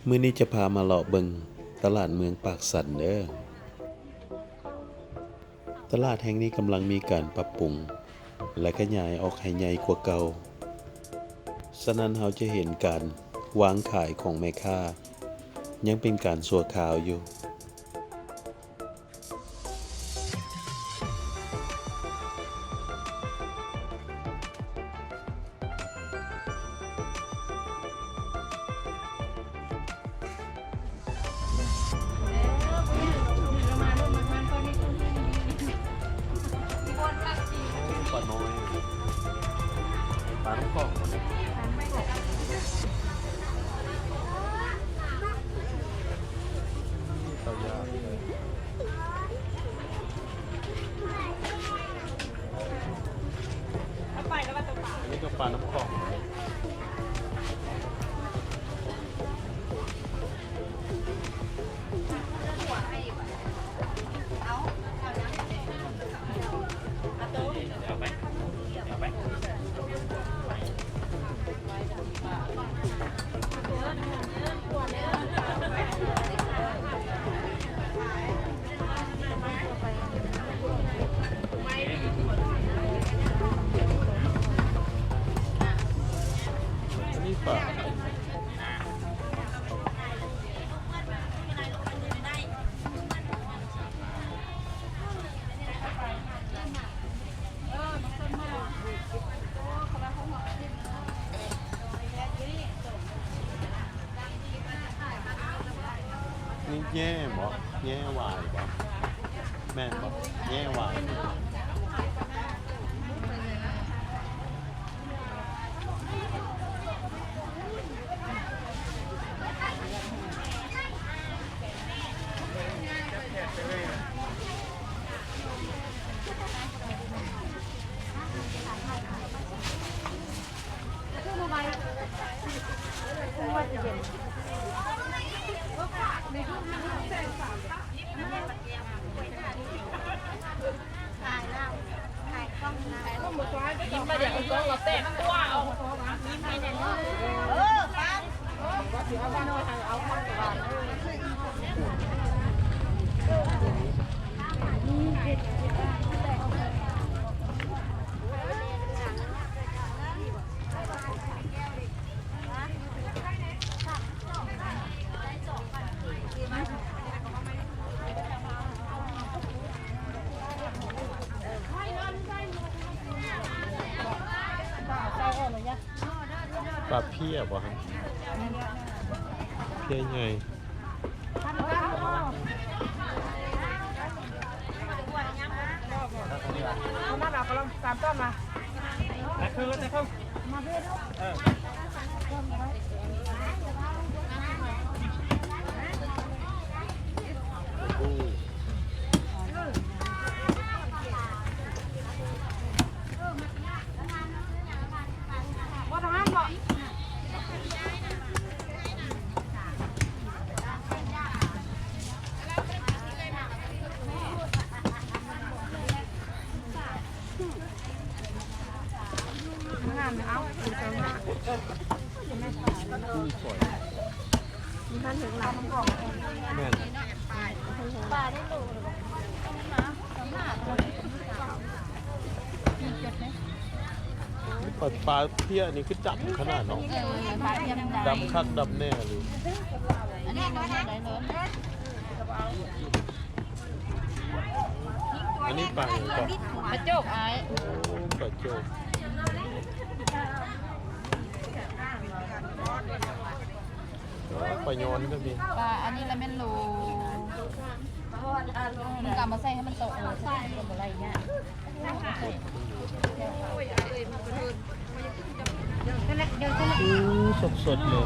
ມື້ນີ້ຈະພາມາເລາະເບິ່ງຕະຫຼາດເມືອງປາກຊັນເດີ້. ຕະຫຼາດແຫ່ງນີ້ກຳລັງມີການປັບປຸງ ແລະ ຂະຫຍາຍອອກໃຫ້ໃຫຍ່ກວ່າເກົ່າ. ສະນັ້ນເຮົາຈະເຫັນການວາງຂາຍຂອງແມ່ຄ້າຍັງເປັນການຊົ່ວຄາວຢູ່. ປານ້ອຍ ປານ້ຳຂອງ ປານ້ຳຂອງ ເຂົ້າຢາກ ອັນນີ້ກໍປານ້ຳຂອງ. ນີ້ແຍ້ບໍ? ແຍ້ຫວາຍບໍ? ແມ່ນບໍ? ແຍ້ຫວາຍ. ປາເພຍບໍ່ຫັ້ນ? ເພຍໃຫຍ່. ເອົາມາແລ້ວກໍລອງຕາມຕ້ອນມາ. ປາ ປາເພຍນີ້ຄືດຳຂະໜາດເນາະ. ເອີ ປາເພຍມັນດຳ ດຳຄັກດຳແນ່ເລີຍ. ອັນນີ້ໂລເທົ່າໃດເລີຍ? ອັນນີ້ປາຫຍັງເກາະ? ປາໂຈກອ້າຍ. ໂອ້ ປາໂຈກ. ປາຍອນກໍມີ. ປາອັນນີ້ລະແມ່ນໂລ ມັນກໍເອົາມາໃສ່ໃຫ້ມັນໂຕ ເອີ ໃສ່ກໍບໍ່ໄດ້ຍາກ. ອູ້ ສົດໆເລີຍ.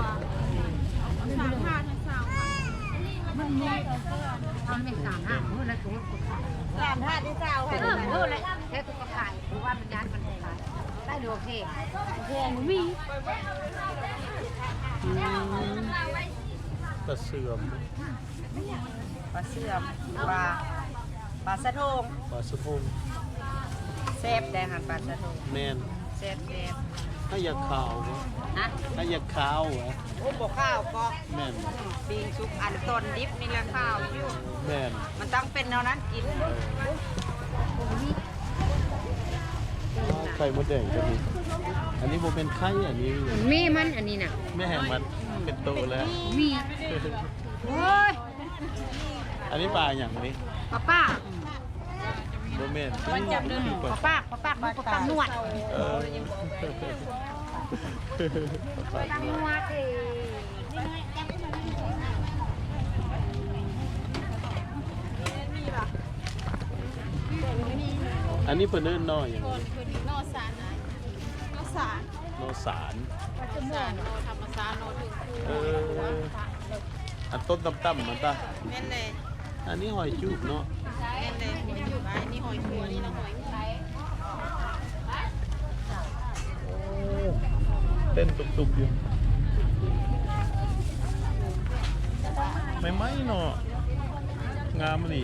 ສາມຫ້າ ເອີ ແລ້ວກໍຂາຍ ເພາະວ່າມັນຢ້ານມັນຂາຍໄດ້ໂລເພ ໂອເຄ ບໍ່ມີ. ອືມ ປາເຊື່ອມ ປາເຊື່ອມ ປາ ປາສະໂທງ ປາສະໂທງ ແຊບໄດ໋ຫັ້ນ ປາສະໂທງ. ແມ່ນ. ແຊບໆ ຖ້າຢາກຂາວບໍ່? ຮະ? ຖ້າຢາກຂາວຫວາ? ໂອ້ ບໍ່ຂາວກໍ ແມ່ນ ປີ້ງສຸກ ອັນຕອນດິບນີ້ລະຂາວຢູ່. ແມ່ນ ມັນຕ້ອງເປັນແນວນັ້ນກິນ. ໄຂ່ມົດແດງກໍມີ. ອັນນີ້ບໍ່ແມ່ນໄຂ່ ອັນນີ້ ແມ່ມັນ ອັນນີ້ນະ ແມ່ແຫ່ງມັນ ເປັນໂຕແລ້ວ. ມີ ໂອ້ຍ ອັນນີ້ປາຫຍັງນີ້? ປາປາກ. ບໍ່ແມ່ນ ປາປາກ ປາປາກ ປາປາກໜວດ. ເອີ ປາປາກໜວດ. ອັນນີ້ເພິ່ນເອີ້ນໜໍ່ຫຍັງ? ໜໍ່ສານ ໜໍ່ສານ ໜໍ່ສານ ໜໍ່ທຳມະຊາດ ໜໍ່ຖືກ. ເອີ ອັນຕົ້ນຕ່ຳໆ ມັນຕາ. ແມ່ນແຫຼະ. ອັນນີ້ຫອຍຈູບເນາະ. ແມ່ນແຫຼະ ຫອຍຈູບ. ອັນນີ້ຫອຍຄົວ ນີ້ລະຫອຍ. ໂອ້ ເຕັ້ນຕຸບໆຢູ່ ໃໝ່ໆເນາະ ງາມອີ່ຫຼີ.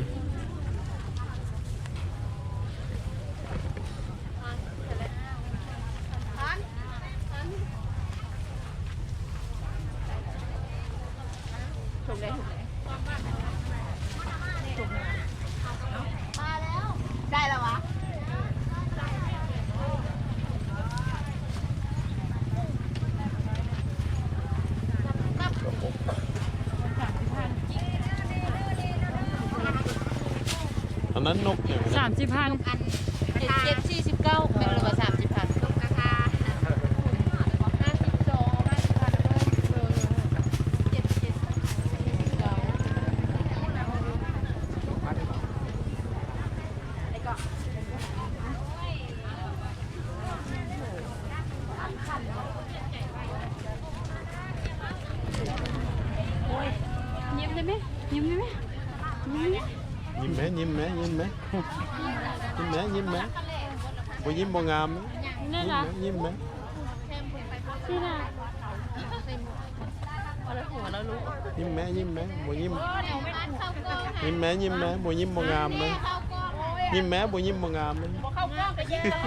ອັນນັ້ນນົກຫຍັງ? ສາມສິບພັນ. ອັນ ເຈັດ ເຈັດ ສີ່ສິບເກົ້າ ແມ່ນ ຫຼືວ່າ ສາມສິບພັນ? ຍິ້ມໄດ້ໄໝ? ຍິ້ມໄດ້ໄໝ? ຍິ້ມໄດ້ໄໝ? ຍິ້ມແມະ ຍິ້ມແມະ ຍິ້ມແມະ ຍິ້ມແມະ ຍິ້ມແມະ. ບໍ່ຍິ້ມບໍ່ງາມ. ນີ້ນະ ຍິ້ມແມະ ຍິ້ມແມະ. ນີ້ນະ ຍິ້ມແມະ ຍິ້ມແມະ ບໍ່ຍິ້ມ. ຍິ້ມແມະ ຍິ້ມແມະ ບໍ່ຍິ້ມບໍ່ງາມ. ຍິ້ມແມະ ບໍ່ຍິ້ມບໍ່ງາມ. ບໍ່ເຂົ້າກ້ອງກໍແຍ່ແລ້ວ.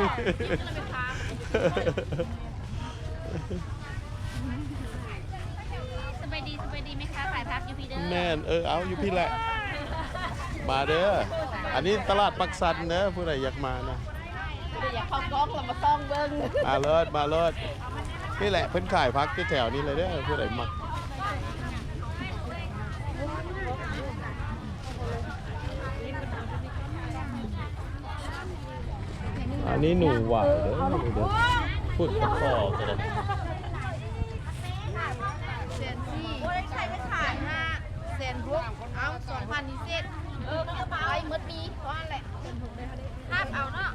ສະບາຍດີ ສະບາຍດີ ແມ່ຄ້າຂາຍຜັກຢູ່ພີ້ເດີ. ແມ່ນ ເອີ ເອົາ ຢູ່ພີ້ແຫຼະ. ມາເດີ ອັນນີ້ຕະຫຼາດປັກຊັນເດີ ຜູ້ໃດຢາກມານະ. ຜູ້ໃດຢາກເຂົ້າກ້ອງລະມາສ່ອງເບິ່ງ. ມາໂລດ ມາໂລດ. ນີ້ແຫຼະ ເພິ່ນຂາຍຜັກຢູ່ແຖວນີ້ເລີຍເດີ ຜູ້ໃດມັກ. ອັນນີ້ໜູຫວາຍເດີ ພຸ້ນ ປາຄໍ່ກໍໄດ້. ແສນສີ່ ບໍ່ໄດ້ໃຊ້ໄປຂາຍ ຫ້າ ແສນຫົກ ເອົາ ສອງພັນນີ້ເສດ. ເອີ ມັນກໍໄປໝົດປີ ເທົ່ານັ້ນແຫຼະ. ຮັບເອົາເນາະ.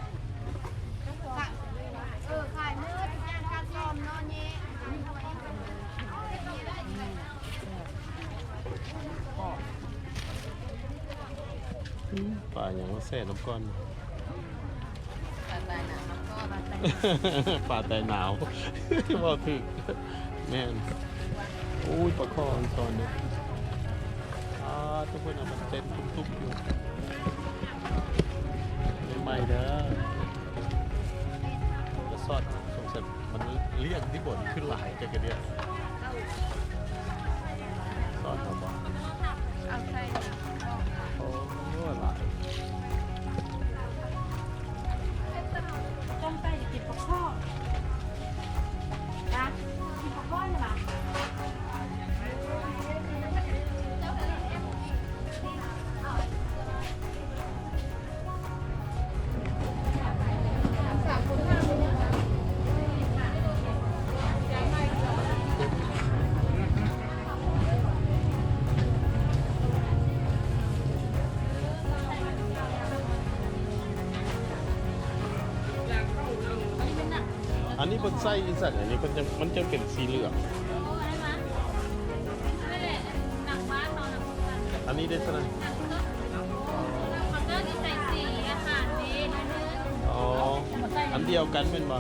ເອີ ຂາຍໝົດ ການການຊອມເນາະ ແຍ່. ອືມ ປາຫຍັງມາແຊ່ນ້ຳກ້ອນ? ປາຕາຍໜາວ ປາຕາຍໜາວ ເວົ້າຖືກ. ແມ່ນ. ໂອ້ຍ ປາຄໍ່ມັນຊ່ອນເດ້. ອາ ທຸກຄົນ ມັນເຕັ້ນຕຸບໆຢູ່. ໃໝ່ໆເດີ. ແລ້ວຊອດ ສົງໄສມັນລ້ຽງທີ່ບ່ອນຄືຫຼາຍແຕ່ກະດຽວ. ຊອດເອົາບໍ່? ເອົາໃສ່. ໂອ້ ຫຼາຍ. ຕ້ອງໄປກິນປາຄໍ່. ນະ ກິນປາຄໍ່ນີ້ຫວາ? ອັນນີ້ເພິ່ນໃສ່ອີ່ສັງ ອັນນີ້ເພິ່ນຈັ່ງ ມັນຈຶ່ງເປັນສີເຫຼືອງ. ອັນນີ້ເດ້ຊັ້ນນະ? ອໍ ອັນດຽວກັນແມ່ນບໍ່?